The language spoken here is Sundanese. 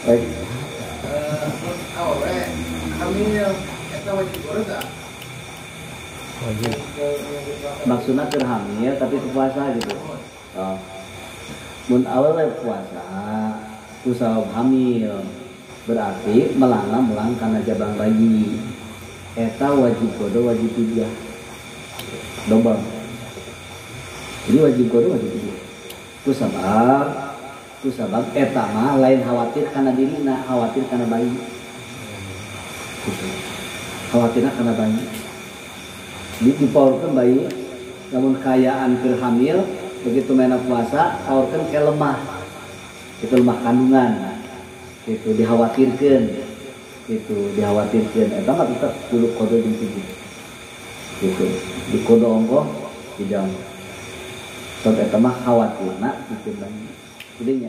Baik. Awewe hamil eta wajib qada. Wajib. Maksudnya keur hamil tapi teu puasa gitu. Oh. Mun awewe puasa ku sabab hamil berarti melangna melang kana jabang bayi. Eta wajib qada, wajib fidyah. Dobel. Jadi wajib qada, wajib fidyah. Ku sabab eta mah lain khawatir kana dirina, khawatir kana bayi. Gitu. Khawatirna kana bayi. Di dipaurkeun bayi, lamun kaayaan keur hamil, begitu mena puasa, paurkeun ke lemah. Itu lemah kandungan. Gitu dikhawatirkeun. Gitu dikhawatirkeun. Eta mah tetep kudu qada jeung fidyah. Gitu. Di qada ongkoh tidak. Sebab eta mah khawatirna bikin bayi. Jadinya